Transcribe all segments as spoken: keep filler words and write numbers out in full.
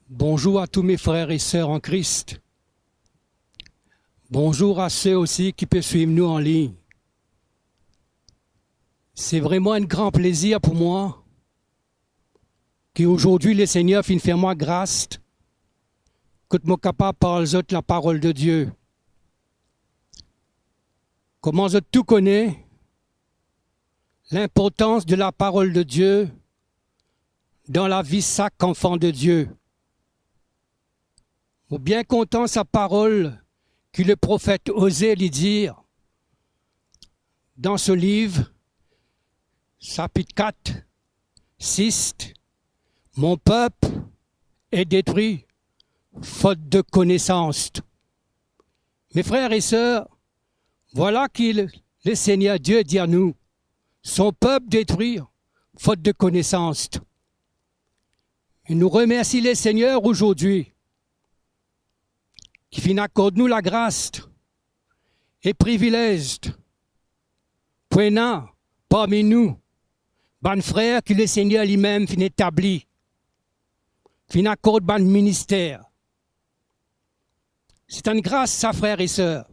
Bonzour a tou me frer e ser an Kris. Bonzour a se osi ki pe swiv nou an lign. Se vreman enn gran plezir pou mwa ki azordi Lesegner finn fer mwa gras kot mo kapav parl zot laparol de Die. Kouma zot tou kone linportans de laparol de Die dan lavi sak anfan de Die. Mo bien kontan sa parol ki leprofet Oze li dir dan so liv, sapit kat, sis, "Mon peuple est détruit faute de connaissance." Me frer e ser, vwala ki le, Lesegner Die dir nou, "Son peuple détruit faute de connaissance." E nou remersie Lesegner azordi ki finn akord nou lagras e privilez pou ena parmi nou bann frer ki Lesegner limem finn etabli, finn akord bann minister. Se enn gras sa, frer e ser,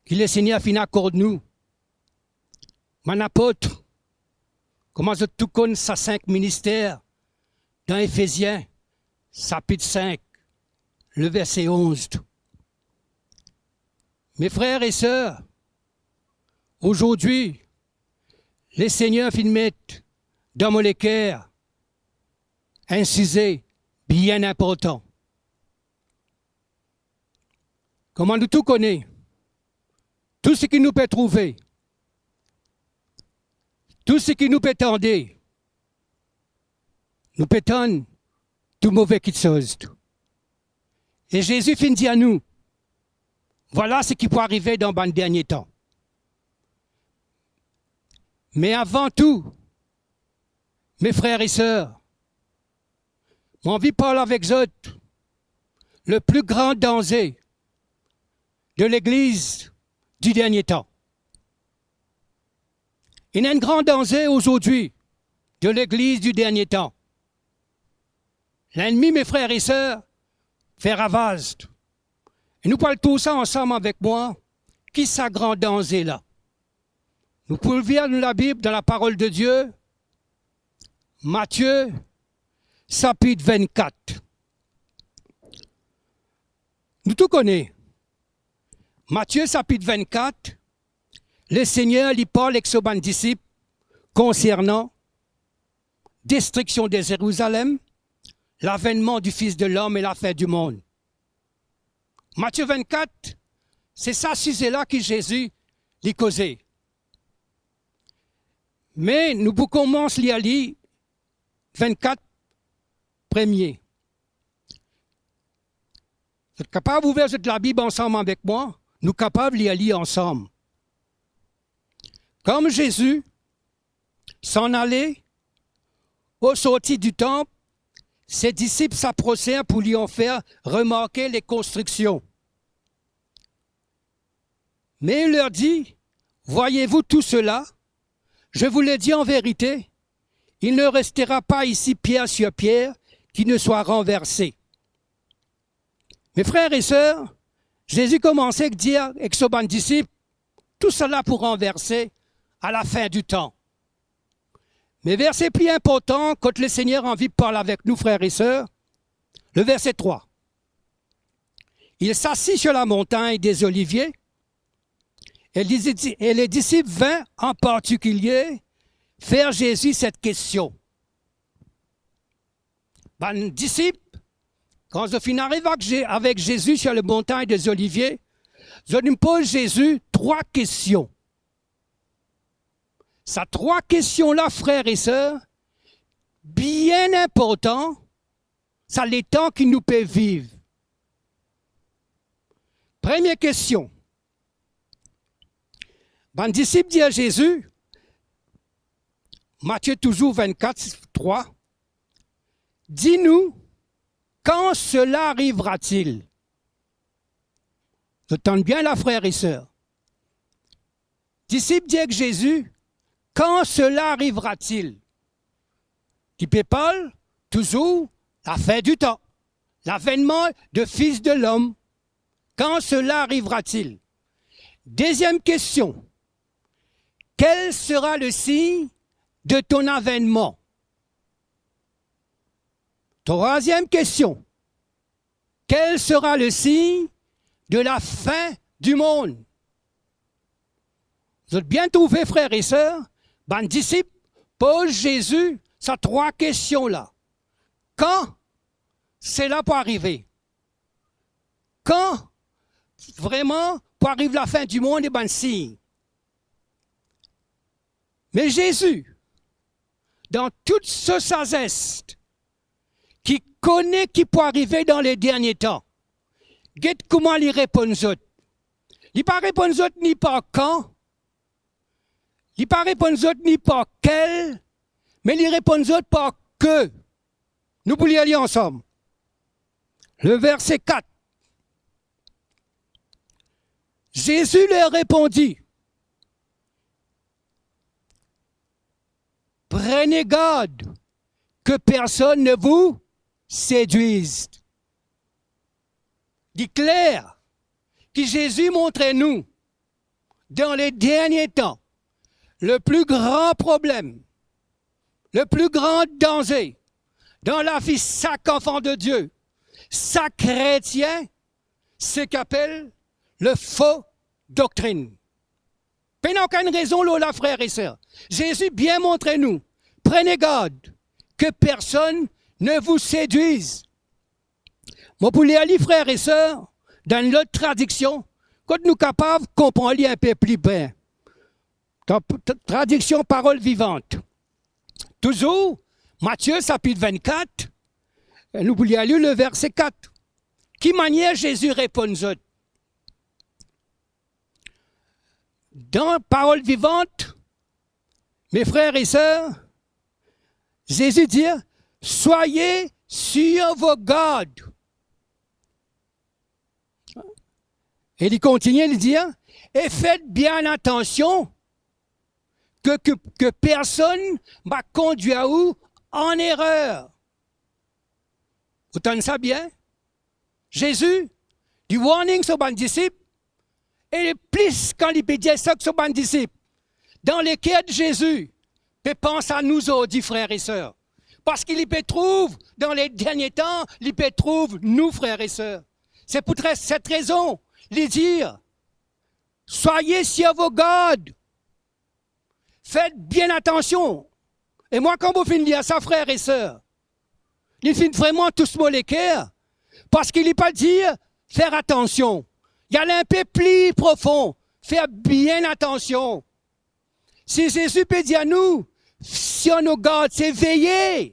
ki Lesegner finn akord nou. Bann apot, kouma zot tou konn sa sink minister dan Efezien, sapit sink, le verse onz. Me frer e ser, azordi, Lesegner finn met dan mo leker enn size bien inportan. Kouma nou tou kone, tou seki nou pe trouve, tou seki nou pe tande, nou pe tann tou move kiksoz. E Zezi finn dir nou, vwala seki pou arive dan bann dernie tan. Me avan tou, me frer e ser, mo anvi parl avek zot le pli gran danze de legliz di dernie tan. Ena enn gran danze azordi de legliz di dernie tan. Lennmi, me frer e ser, fer ravaz. E nou pou al trouv sa ansam avek mwa, ki sa gran danze la. Nou pou ouvrir nou Labib dan laparol de Die, Matie, sapit vennkat. Nou tou kone, Matie sapit vennkat, Lesegner li parl ek so bann disip konsernan destriksion de Zerizalem, lavennman di Fis de Lom e lafin di mond. Matie vennkat, se sa size la ki Zezi li koze. Me nou pou koumans lir li vennkat premie. Zot kapav ouver zot Labib ansam avek mwa, nou kapav lir li ansam. Kan Zezi s'en allait, au sortir du temple, ses disciples s'approchèrent pour lui en faire remarquer les constructions. Mais il leur dit, voyez-vous tout cela ? Je vous le dis en vérité, il ne restera pas ici pierre sur pierre qui ne soit renversée. Me frer e ser, Zezi koumans ek dir ek so bann disip, tousala pou ranverse a lafin di tan. Me verse pli inportan kot Lesegner anvi parl avek nou, frer e ser, le verse trwa. Il s'assit sur la montagne des Oliviers et les, et les disciples vinrent en particulier faire Jésus cette question. Bann disip, kan zot finn ariv ak Ze-, avek Zezi sur le montagne des Oliviers, zot inn poz Zezi trwa kestion. Sa trwa kestion la, frer e ser, bien inportan, sa letan ki nou pe viv. Premie kestion. Bann disip dir Zezi, Matie touzour vennkat trwa, dis-nous, quand cela arrivera-t-il ? Zot tann bien la, frer e ser. Disip dir ek Zezi, quand cela arrivera-t-il ? Ki pe parl touzour la fin du temps, l'avènman de Fis de Lom, quand cela arrivera-t-il? Deuxième question, quel sera le signe de ton avènement? Troisième question, quel sera le signe de la fin du monde? Zot bien trouve, frer e ser, bann disip poz Zezi sa trwa kestion la. Kan sela pou arive? Kan vreman pou ariv lafin dimond e bann sign? Me Zezi, dan tout so sazes, ki kone ki pou arive dan le dernie tan, get kouma li reponn zot. Li pa reponn zot ni par kan, li pa reponn zot ni par kel, me li reponn zot par ke. Nou pou lir li ansam. Le verse kat. Zezi leur répondit, prenez garde que personne ne vous séduise. Li kler ki Zezi montre nou, dan le dernie tan, le pli gran problem, le pli gran danze dan lavi sak anfan de Die, sak kretien, seki apel le fo doktrinn. Pena okenn rezon lor la, frer e ser. Zezi bien montre nou, prenez garde que personne ne vous séduise. Mo pou lir li, frer e ser, dan enn lot tradiksion, kot nou kapav konpran li inpe pli bien. Dan p-, t-, tradiksion Parole Vivante. Touzour, Matie sapit vennkat, nou pou lir li le verse kat. Ki manier Zezi reponn zot? Dan Parole Vivante, mes frères et sœurs, Zezi dir, soyez sur vos gardes. E li kontinie, li dir, e fet bien atansion ke, ke, ke personn pa kondwir ou an erer. Ou tann sa bien? Zezi, li warning so bann disip, e plis kan li pe dir sa so bann disip, dan leker de Zezi pe pans a nou zordi, frer e ser. Parski li pe trouv, dan le dernie tan, li pe trouv nou, frer e ser. Se pou tre-, set rezon, li dir, soyez sur vos gardes. Fet bien atansion. E mwa, kan mo finn lir sa, frer e ser, li finn vreman tous mo leker, parski li pa dir fer atansion. Li al inpe pli profon, fer bien atansion. Si Zezi pe dir nou, sur nos gardes, se veye.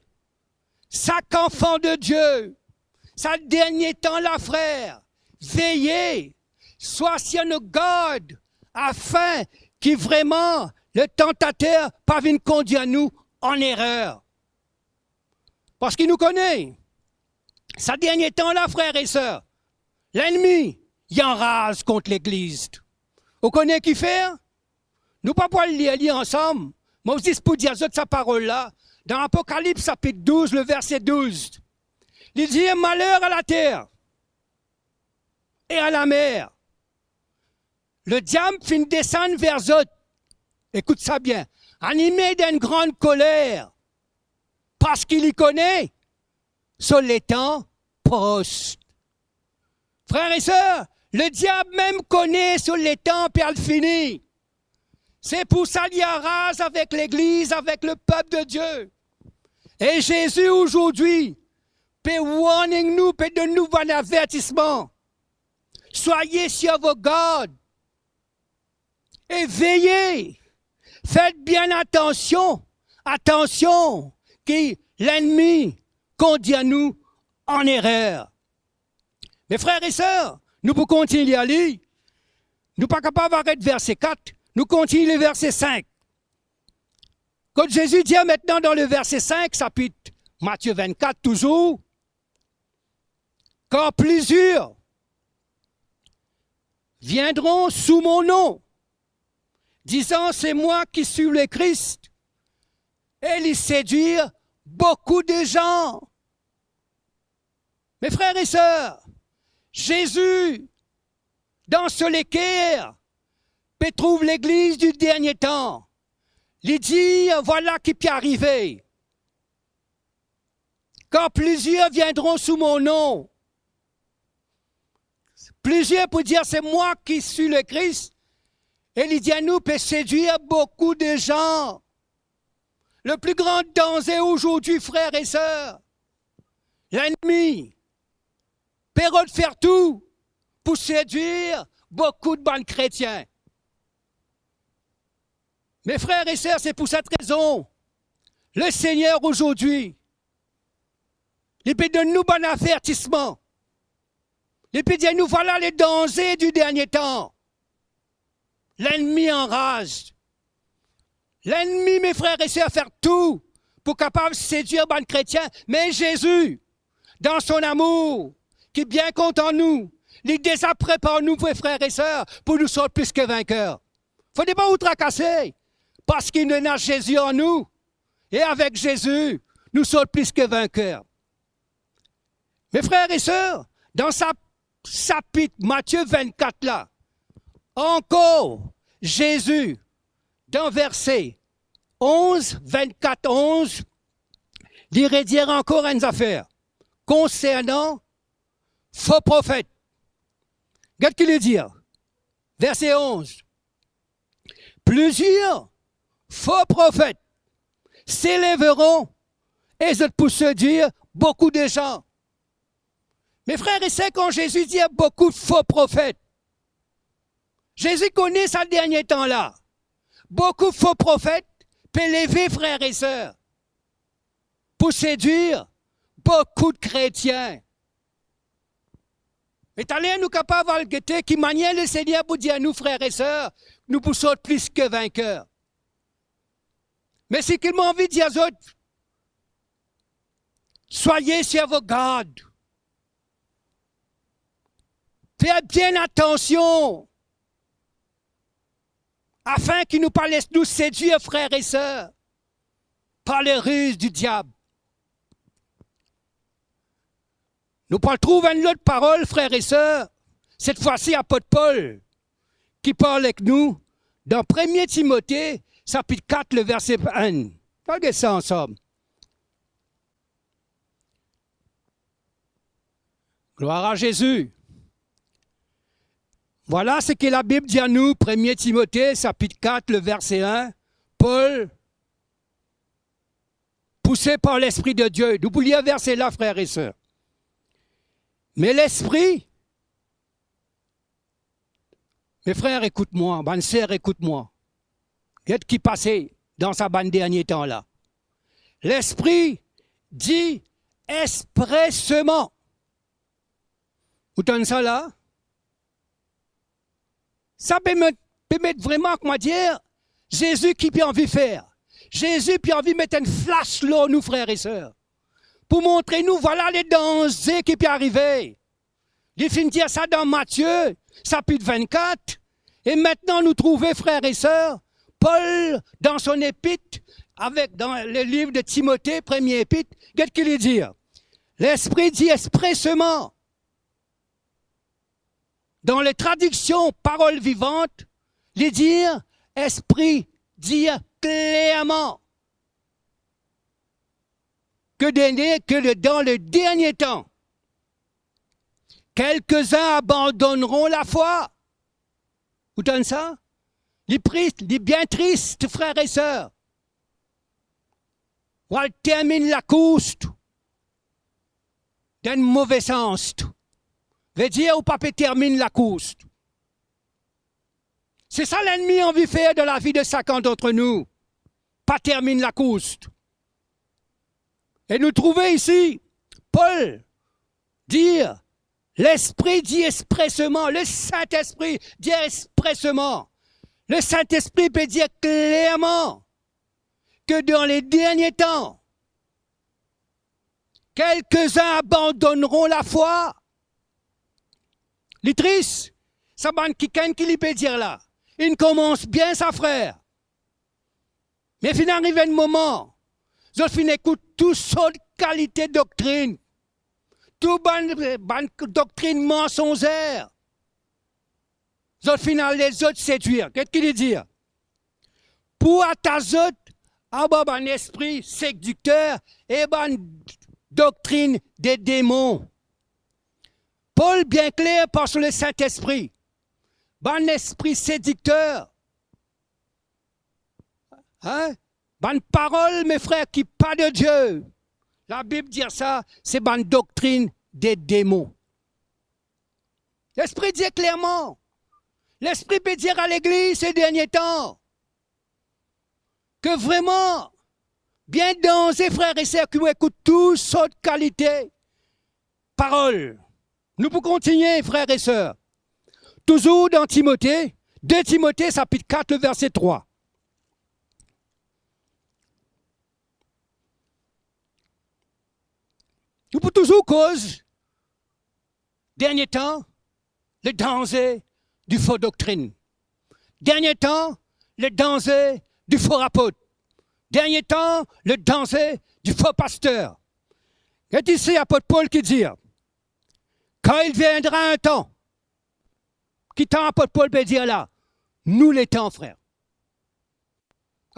Sak anfan de Die, sa dernie tan la, frer, veye, swa sur nos gardes, afin ki vreman le tantater pa vinn kondwir nou an erer. Parski nou kone, sa dernie tan la, frer e ser, lennmi, li anraz kont legliz. Ou kone ki fer? Nou pa pou al lir li ansam, mo zis pou dir zot sa parol la, dan Apokalips sapit douz, le verse douz. Li dir, maler a later e a lamer. Lediab finn desann ver zot, ekout sa bien, anime d'enn gran koler, parski li kone so letan pros. Frer e ser, lediab mem kone so letan pe al fini. Se pou sa li anraz avek legliz, avek lepep de Die. E Zezi azordi pe warning nou, pe donn nou bann avertisman. Soyez sur vos gardes. E veye, fet bien atansion, atansion ki lennmi kondwir nou an erer. Me frer e ser, nou pou kontign lir li, nou pa kapav aret verse kat, nou kontign lir verse sink. Kot Zezi dir aster dan le verse sink, sapit Matie vennkat touzour, car plusieurs viendront sous mon nom, disant, c'est moi qui suis le Christ, et ils séduiront beaucoup de gens. Me frer e ser, Zezi, dan so leker, pe trouv legliz di dernie tan. Li dir, vwala ki pe arive. Kan plizier viendron sou mo non, plizier pou dir, "Se mwa ki si Lekris." E li dir nou, pe sedwir boukou de zan. Le pli gran danze ozordi, frer e ser, lennmi pe rod fer tou pou sedwir boukou de bann kretien. Me frer e ser, se pou set rezon, Lesegner ozordi, li pe donn nou bann avertisman. Li pe dir nou, vwala le danze di dernie tan. Lennmi anraz. Lennmi, me frer e ser, fer tou pou kapav sedwir bann kretien. Me Zezi, dan so lamour, ki bien kontan nou, li deza prepar nou, me frer e ser, pou nou sort plis ke vinker. Fode pa ou trakase, parski nou ena Zezi an nou, e avek Zezi, nou sort plis ke vinker. Me frer e ser, dan sa sapit Matie vennkat la, ankor Zezi, dan verse onz, vennkat onz, li redir ankor enn zafer konsernan fo profet. Get ki li dir, verse onz, "Plizier fo profet se leveron e zot pou sedwir boukou de zan." Me frer e ser, kan Zezi dir boukou fo profet, Zezi kone sa dernie tan la, boukou fo profet pe leve, frer e ser, pou sedwir boukou de kretien. Me taler nou kapav al gete ki manier Lesegner pou dir nou, frer e ser, nou pou sort plis ke vinker. Me seki mo anvi dir zot, soyez sur vos gardes. Fer bien atansion, afin ki nou pa les nou sedwir, frer e ser, par le riz di diab. Nou pou trouv enn lot parol, frer e ser, set fwa si apot Pol ki parl ek nou dan Premie Timote, sapit kat, le verse enn. Al get sa ansam. Glwar a Zezi. Vwala seki Labib dir nou, Premie Timote, sapit kat, le verse enn, Pol, pouse par Lespri de Die. Nou pou lir verse la, frer e ser. Me Lespri, me frer, ekout mwa, bann ser, ekout mwa. Get ki pase dan sa bann dernie tan la. Lespri dir expreseman. Ou tann sa la? Sa pe met, pe met vreman, kouma dir, Zezi ki pe anvi fer. Zezi pe anvi met enn flas lor nou, frer e ser, pou montre nou, vwala le danze ki pe arive. Li finn dir sa dan Matie, sapit vennkat, e mintnan nou trouve, frer e ser, Pol, dan son epit, avek, dan le liv de Timote, Premie Epit, get ki li dir. Lespri dir expreseman, dan le tradiksion Parole Vivante, li dir, Lespri dir klerman ke dernie, ke le, dan le dernie tan, quelques-uns abandonneront la foi. Ou tann sa? Li tris, li bien tris, frer e ser. Ou al terminn lakours dan enn move sans. Vedir ou pa pe terminn lakours. Se sa lennmi anvi fer dan lavi de sakenn dant nou. Pa terminn lakours. E nou trouve isi, Pol dir, Lespri dir expreseman, le Sintespri dir expreseman. Le Sintespri pe dir klerman ke dan le dernie tan, quelques-uns abandonneront la foi. Li tris, sa bann kikenn ki li pe dir la. Inn koumans bien sa, frer. Me finn ariv enn moman, zot finn ekout tou sort kalite doktrinn, tou bann, bann doktrinn mansonzer. Zot finn al les zot sedwir. Get ki li dir: pou atas zot anba bann espri sedikter e bann doktrinn de demon. Pol bien kler par so Lesintespri. Bann espri sedikter, hein? Bann parol, me frer, ki pa de Die. Labib dir sa, se bann doktrinn de demon. Lespri dir klerman, Lespri pe dir a legliz se dernie tan, ke vreman, bien danze, frer e ser, ki ou ekout tou sort kalite parol. Nou pou kontigne, frer e ser. Touzour dan Timote, de Timote, sapit kat, le verse trwa. Nou pou touzour koz dernie tan, le danze di fo doktrinn. Dernie tan, le danze di fo apot. Dernie tan, le danze di fo paster. Get isi apot Pol ki dir, car il viendra un temps. Ki tan apot Pol pe dir la? Nou letan, frer.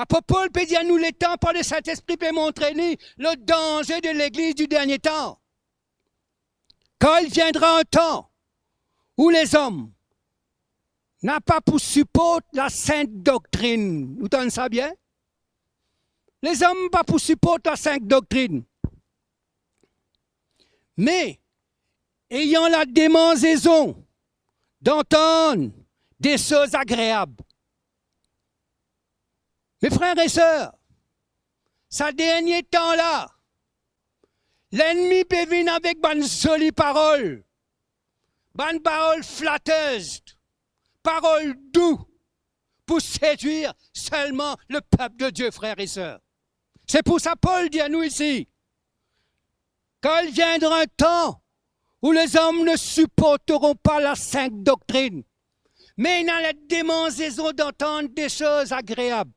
Apot Pol pe dir nou letan, par Lesintespri pe montre li le danze de legliz di dernie tan. Car il viendra un temps où les hommes napa pou siport lasint doktrinn. Ou tann sa bien? Lezom pa pou siport lasint doktrinn. Me ayant la demanzezon d'antann de soz agreab. Me frer e ser, sa dernie tan la, lennmi pe vinn avek bann zoli parol, bann parol flatez, parol dou, pou sedwir selman lepep de Die, frer e ser. Se pou sa Pol dir nou isi, car il viendra un temps où les hommes ne supporteront pas la sainte doctrine, mais il y en a la demanzezon d'antann de soz agreab.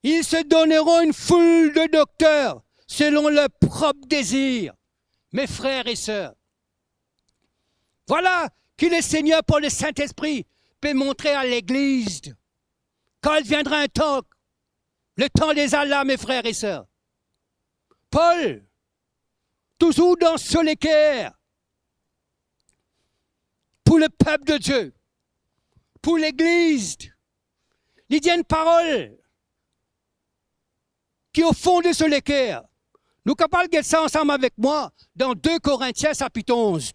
Ils se donneront une foule de docteurs selon leur propre désir. Mes frères et sœurs, vwala ki Lesegner par Lesintespri pe montre a legliz, car il viendra un temps, letan deza la, mes frères et sœurs. Pol, touzour dan so leker, pou lepep de Die, pou legliz, li dir enn parol ki o fon de so leker. Nou kapav get sa ansam avek mwa dan de Korintien sapit onz.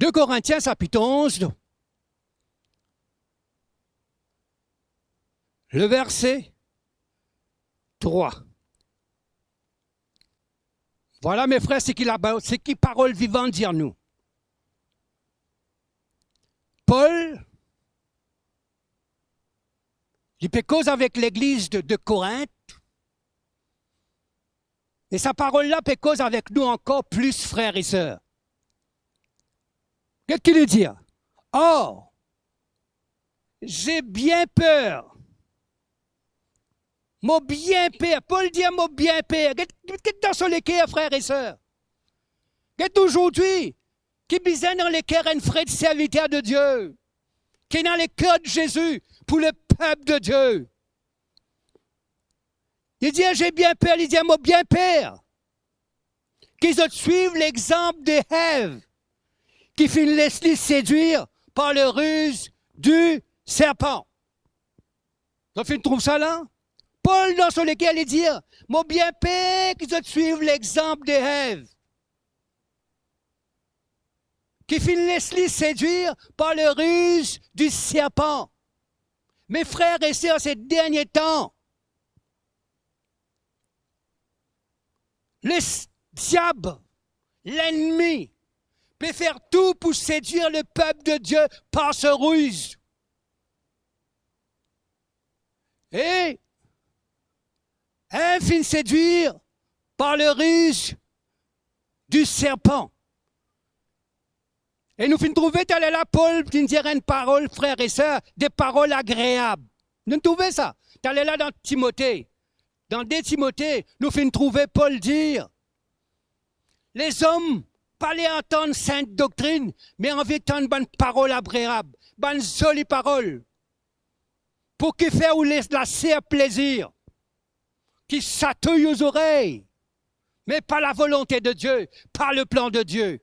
De Korintien sapit onz, le verse trwa. Vwala, mes frères, seki la, seki Parol Vivan dir nou. Pol, li pe koz avek legliz de, de Korint, e sa parol la pe koz avek nou ankor plis, frer e ser. Get ki li dir: Or, j'ai bien peur. Mo bien per. Pol dir, mo bien per. Get, get dan so leker, frer e ser. Get ozordi, ki bizin dan leker enn fidel serviter de Die, ki ena leker de Zezi pou lepep de Die. Li dir, j'ai bien peur, li dir, mo bien per ki zot swiv lexanp de Ev, ki finn les li sedwir par le riz di serpan. Zot finn trouv sa la? Pol dan so leker, li dir, mo bien per ki zot swiv lexanp de Ev, ki finn les li sedwir par le riz di serpan. Mes frères et sœurs, ces derniers temps, le s-, diab, lennmi, pe fer tou pou sedwir lepep de Die par so riz. E Ev finn sedwir par le riz di serpan. E nou finn trouve taler la, Pol finn dir enn parol, frer e ser, de parol agreab. Nou trouve sa. Taler la dan Timote, dan de Timote, nou finn trouve Pol dir, lezom pa le antann sint doktrinn, me anvi tann bann parol agreab, bann zoli parol. Pou ki fer ou les laser plezir, ki satouy ou zorey, me pa lavolonte de Dieu, pa leplan de Dieu.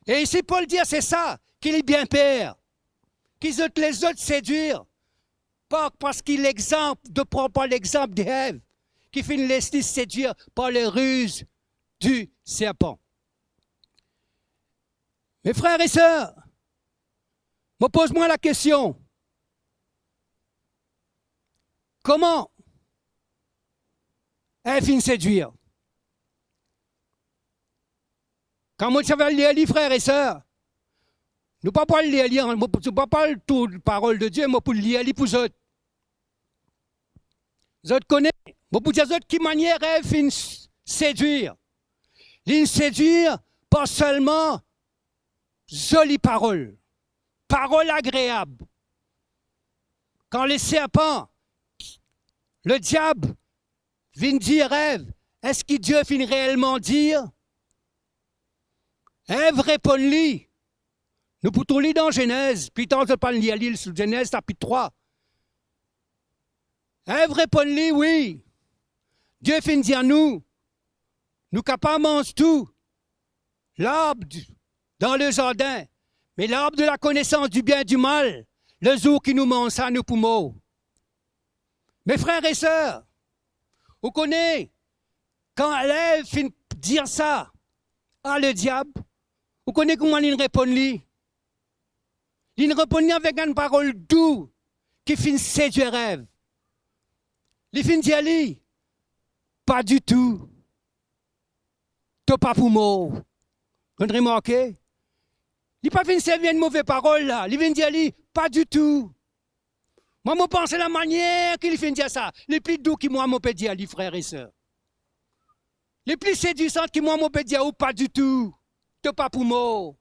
E isi Pol dir se sa ki li bien per, ki zot les zot sedwir par, parski lexanp, de pran par lexanp de Ev, ki finn les li sedwir par le riz di serpan. Me frer e ser, mo poz mwa lakestion, kouma Ev finn sedwir? Kan mo ti ava lir li, frer e ser, nou pa pou al lir li, an-, mo pou, pa pou al tour parol de Dieu, mo pou lir li pou zot. Zot kone, mo pou dir zot ki manier Ev finn s-, sedwir. Li finn sedwir par selman zoli parol, parol agreab. Kan le serpan, le diab, vinn dir Ev, eski Dieu finn reelman dir? Ev reponn li, nou pou trouv li dan Zenez, pli tar zot pa lir li, Zenez sapit trwa. Ev reponn li, wi, Dieu finn dir nou, nou kapav manz tou larb di-, dan le zardin, me larb de lakonesans dibien e dimal, lezour ki nou manz sa, nou pou mor. Me frer e ser, ou kone, kan Ev finn dir sa a le diab, ou kone kouma linn reponn li? Linn reponn li avek enn parol dou ki finn sedwir Ev. Li finn dir li, pa ditou, to pa pou mor. Zot remarke? Li pa finn servi enn move parol la, li finn dir li, pa ditou. Mwa, mo panse lamanier ki li finn dir sa, li pli dou ki mwa mo pe dir li, frer e ser. Li pli sedwisan ki mwa mo pe dir ou, pa ditou, to pa pou mor.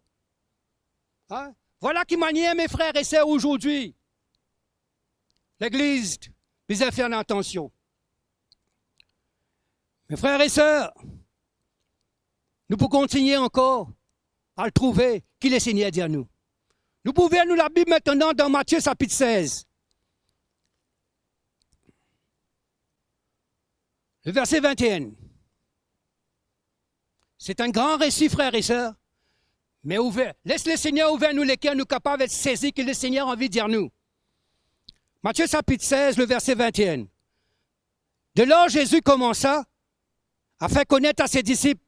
Hein? Vwala ki manier, me frer e ser, azordi, legliz bizin fer atansion. Me frer e ser, nou pou kontigne ankor al trouve ki Lesegner dir nou. Nou pou ouver nou Labib aster dan Matie sapit sez, le verse vinte-enn. Se enn gran resi, frer e ser, me ouver, les Lesegner ouver nou leker, nou kapav et sezi ki Lesegner anvi dir nou. Matie sapit sez, le verse vinte-enn. De lor Zezi koumansa a fer konet a se disip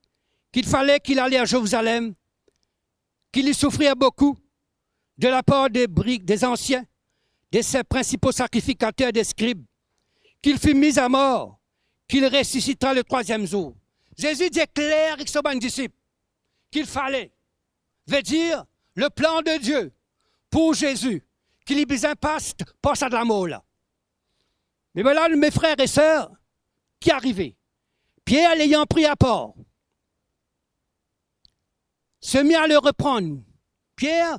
ki fale ki li ale a Zerizalem, ki li soufrir boukou de lapar de bri-, de zansien, de se prinsipo sakrifikater, de skrib, ki li finn miz amor, ki li resisitera le trwaziem zour. Zezi dir kler ek so bann disip ki fale, vedir leplan de Dieu pou Zezi, ki li bizin pas par sa lamor la. Me vwala, me frer e ser, ki arive. Pier, layan pri apar, se met a le reprann. Pier,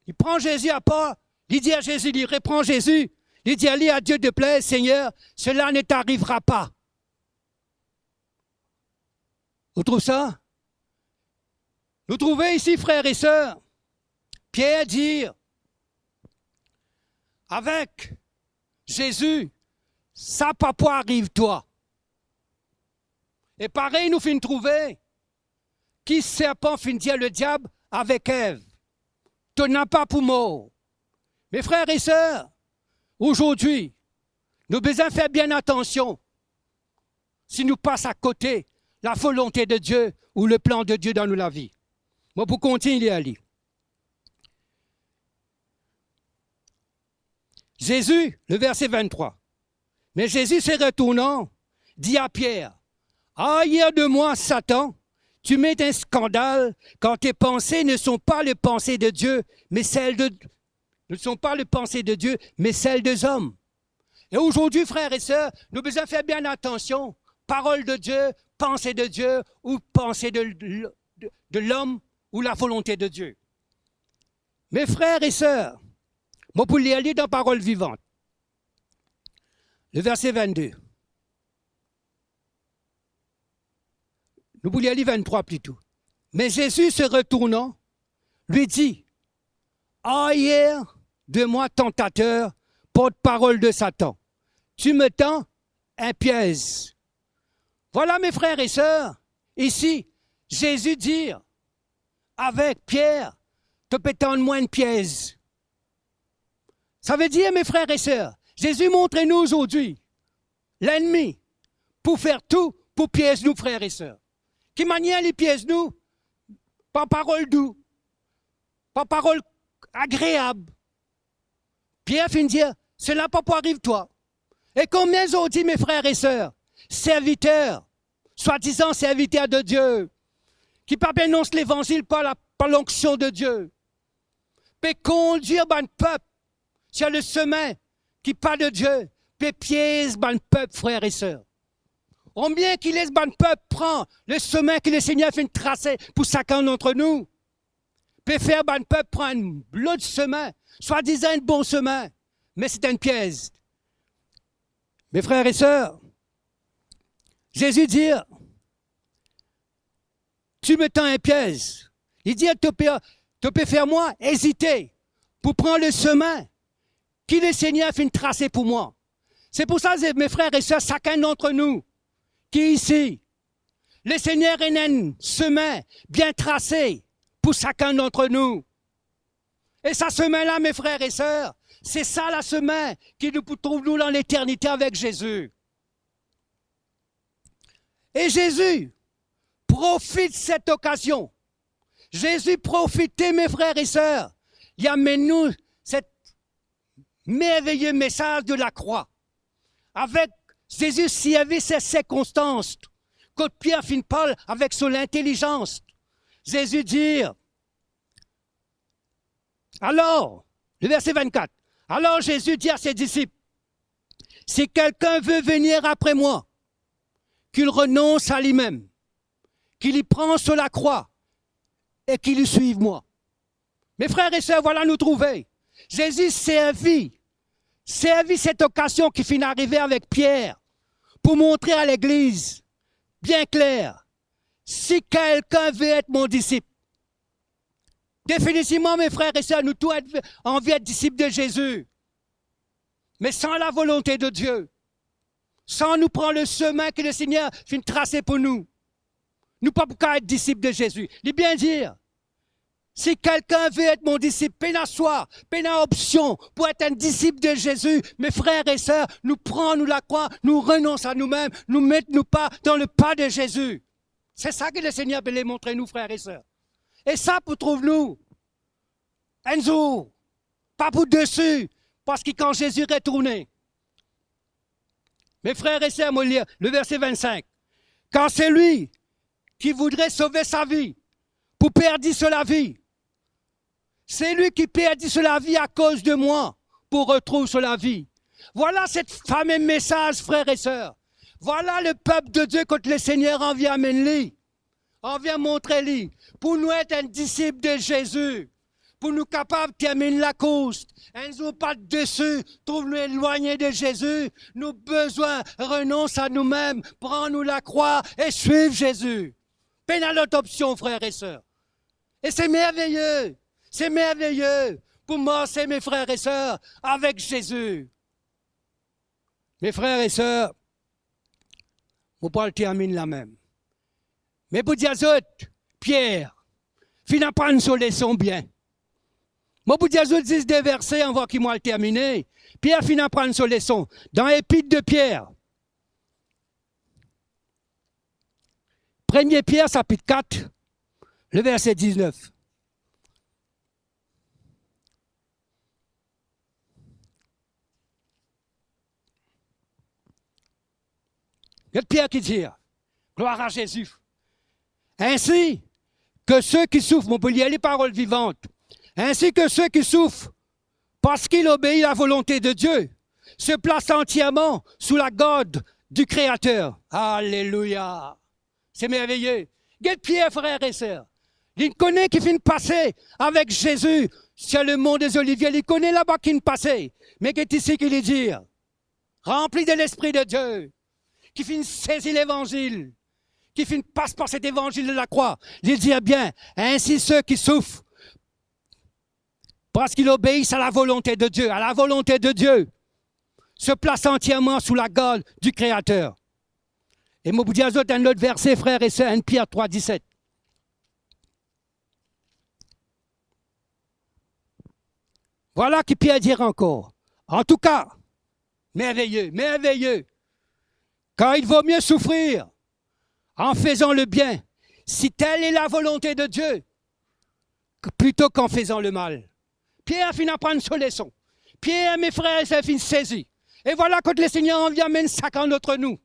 li pran Zezi apar, li dir Zezi, li repran Zezi, li dir li, à Dieu de plaise, Seigneur, cela ne t'arrivera pas. Ou trouv sa? Nou trouve isi, frer e ser, Pier dir avek Zezi, sa pa pou ariv twa. E parey nou finn trouve ki serpan finn dir le diab avek Ev, to napa pou mor. Me frer e ser, azordi, nou bizin fer bien atansion si nou pas akote lavolonte de Dieu ou leplan de Dieu dan nou lavi. Mo pou kontign lir li. Zezi, le verse vinte-trois. Mais Jésus se retournant, dit à Pierre, arrière de moi, Satan, tu mets un scandale, quand tes pensées ne sont pas les pensées de Dieu, mais celles de, ne sont pas les pensées de Dieu, mais celles des hommes. E azordi, frer e ser, nou bizin fer bien atansion, parol de Dieu, panse de Dieu, ou panse de, de, de lom, ou lavolonte de Dieu. Me frer e ser, mo pou lir li dan Parol Vivan. Le verse vennde. Nou pou lir li venntrwa plito. Mais Jésus, se retournant, lui dit, arrière de moi, tentateur, porte-parole de Satan. Tu me tends un piège. Vwala, me frer e ser, isi, Zezi dir avek Pier, to pe tann mwa enn piez. Savedir, me frer e ser, Zezi montre nou azordi, lennmi pou fer tou pou piez nou, frer e ser. Ki manier li piez nou? Par parol dou, par parol agreab. Pier finn dir, sela pa pou ariv twa. E konbien zordi, me frer e ser, serviter, swadizan serviter de Dieu, ki pa pe anons levanzil par la, par lonksion de Dieu, pe kondir bann pep sir le semin ki pa de Dieu, pe piez bann pep, frer e ser. Oubien ki les bann pep pran le semin ki Lesegner finn trase pou sakenn dantre nou, pe fer bann pep pran enn lot semin, swadizan enn bon semin, me se enn piez. Me frer e ser, Zezi dir, tu me tends un piège. Li dir, to pe, to pe fer mwa ezite pou pran le semin ki Lesegner finn trase pou mwa. Se pou sa, me frer e ser, sakenn dantre nou ki isi, Lesegner ena enn semin bien trase pou sakenn dantre nou. E sa semin la, me frer e ser, se sa la semin ki nou pou trouv nou dan leternite avek Zezi. E Zezi profit set okazion. Zezi profite, me frer e ser, li amenn nou set merveye mesaz de lakrwa. Avek Zezi servi se sirkonstans kot Pier finn parl avek so lintelizans. Zezi dir, alors, le verset vingt-quatre, alors Jésus dit à ses disciples, si quelqu'un veut venir après moi, qu'il renonce à lui-même, ki li pran so lakrwa e ki li swiv mwa. Me frer e ser, vwala nou trouve Zezi servi, servi set okazion ki finn arive avek Pier pou montre a legliz bien kler, si quelqu'un veut être mon disciple. Definitivman, me frer e ser, nou tou et, anvi et disip de Zezi. Me san lavolonte de Dieu, san nou pran le semin ki Lesegner finn trase pou nou, nou pa pou kav et disip de Zezi. Li bien dir, si quelqu'un veut être mon disciple, pena swa, pena opsion pou et enn disip de Zezi. Me frer e ser, nou pran nou lakrwa, nou renons a noumem, nou met nou pa dan lepa de Zezi. Se sa ki Lesegner pe le montre nou, frer e ser. E sa pou trouv nou enn zour, pa pou desi, parski kan Zezi retourne, me frer e ser, mo lir le verset vingt-cinq, car celui qui voudrait sauver sa vie pou perdi so lavi. Celui qui perdit so lavi akoz de mwa pou retrouv so lavi. Vwala set fame mesaz, frer e ser. Vwala lepep de Dieu kot Lesegner anvi amenn li, anvi montre li, pou nou et enn disip de Zezi, pou nou kapav terminn lakours, enn zour pa desi, trouv nou elwagne de Zezi. Nou bizin renons a noumem, pran nou lakrwa e swiv Zezi. Pena lot opsion, frer e ser. E se merveye, se merveye pou marse, me frer e ser, avek Zezi. Me frer e ser, mo pou al terminn lamem. Me pou dir zot, Pier finn aprann so leson bien. Mo pou dir zot zis de verse avan ki mo al termine. Pier finn aprann so leson dan Epit de Pier. Premie Pier sapit kat, le verse diznef. Get Pier ki dir, gloire à Jésus. Ainsi que ceux qui souffrent, mo pou lir li Parol Vivan, ainsi que ceux qui souffrent parce qu'ils obéissent à la volonté de Dieu, se placent entièrement sous la garde du Créateur. Alelouya! Se merveye. Get Pier, frer e ser. Li kone ki finn pase avek Zezi sir le Mont des Oliviers, li kone laba ki finn pase. Me get isi ki li dir, ranpli de Lespri de Die, ki finn sezi levanzil, ki finn pas par set evanzil de lakrwa, li dir bien, ainsi ceux qui souffrent, parce qu'ils obéissent à la volonté de Dieu, à la volonté de Dieu, se placent entièrement sous la garde du Créateur. E mo pou dir zot enn lot verse, frer e ser, enn Pier trwa diset. Vwala ki Pier dir ankor, antouka, merveye, merveye, car il vaut mieux souffrir en faisant le bien, si telle est la volonté de Dieu, plito kan fezan lemal. Pier finn aprann so leson. Pier, me frer e ser, finn sezi. E vwala kot Lesegner anvi amenn sakenn d'entre nou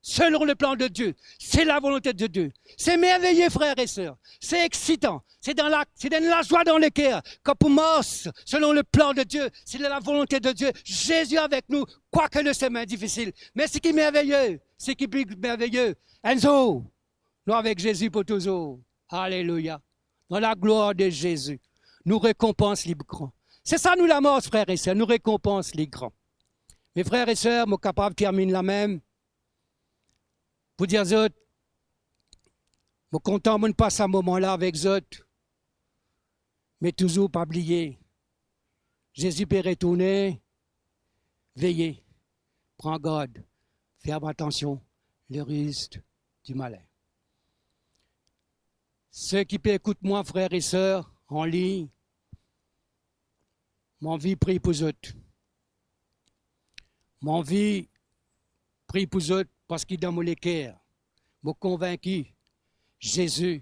selon le plan de Dieu. Se lavolonte de Die. Se merveye, frer e ser. Se eksitan. Se dan la, se donn lazwa dan leker. Kan pou mars selon le plan de Die, se lavolonte de Die. Zezi avek nou, kwake le semin difisil. Me seki merveye, seki pli merveye, enn zour, nou avek Zezi pou touzour. Alelouya. Dan laglwar de Zezi, nou rekonpans li gran. Se sa nou lamars, frer e ser, nou rekonpans li gran. Me frer e ser, mo kapav terminn la mem pou dir zot, mo kontan mo'nn pas sa moman la avek zot, me touzour pa bliye, Zezi pe retourne, veye, pran gard, ferm atansion, le riz di malin. Seki pe ekout mwa, frer e ser, an lign, mo anvi priy pou zot. Mo anvi priy pou zot parski dan mo leker, mo konvinki Zezi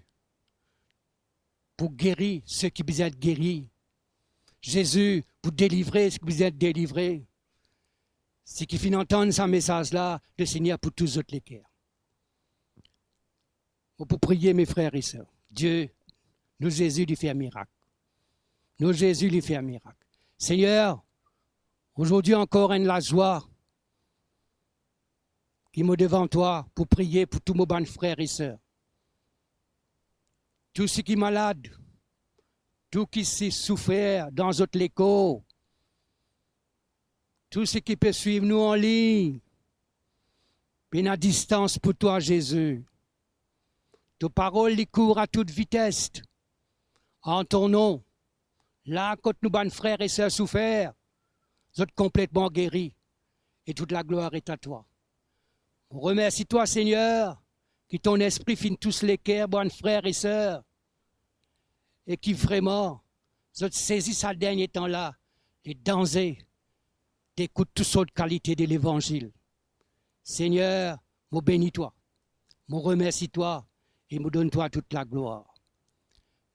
pou geri seki bizin et geri. Zezi pou delivre seki bizin et delivre. Seki finn antann sa mesaz la, Lesegner pou tous zot leker. Mo pou priye, me frer e ser. Die, nou Zezi, li fer mirak. Nou Zezi, li fer mirak. Segner, azordi ankor enn lazwa ki mo devan twa pou priye pou tou mo bann frer e ser. Tou seki malad, tou ki si soufer dan zot lekor, tou seki pe swiv nou an lign, pena distans pou twa, Zezi. To parol, li kour a tout vites. An to nom, la kot nou bann frer e ser soufer, zot konpletman geri, e tout laglwar est à toi. Mo remersi twa, Segner, ki to Lespri finn tous leker bann frer e ser, e ki vreman zot sezi sa dernie tan la, le danze dekout tou sort kalite de levanzil. Segner, mo beni twa, mo remersi twa e mo donn twa tout laglwar.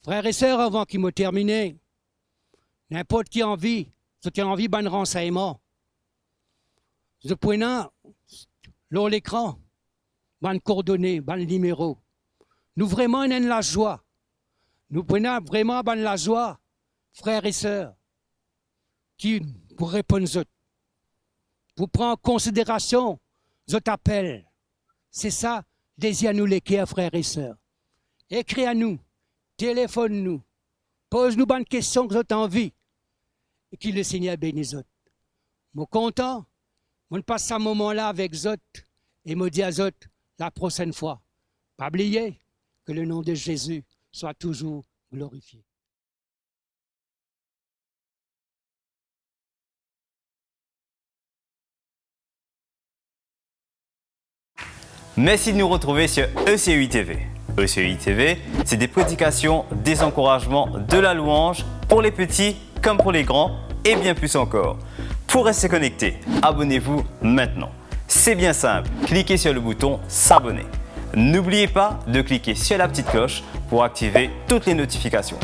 Frer e ser, avan ki mo termine, ninport ki anvi, zot ena anvi bann ransegnman, zot pou ena lor lekran bann kordone, bann nimero. Nou vreman ena enn lazwa. Nou pou ena vreman bann lazwa, frer e ser, ki pou reponn zot, pou pran an konsiderasion zot apel. Se sa dezir nou leker, frer e ser. Ekrir a nou, telefonn nou, poz nou bann kestion ki zot anvi, e ki Lesegner beni zot. Mo kontan mo'nn pas sa moman la avek zot, e mo dir a zot, la prosenn fwa, pa bliye ke le nom de Jésus soit toujours glorifié. Merci de nous retrouver sur E C U I T V. E C U I T V, c'est des prédications, des encouragements, de la louange pour les petits comme pour les grands et bien plus encore. Pour rester connecté, abonnez-vous maintenant. C'est bien simple, cliquez sur le bouton s'abonner. N'oubliez pas de cliquer sur la petite cloche pour activer toutes les notifications.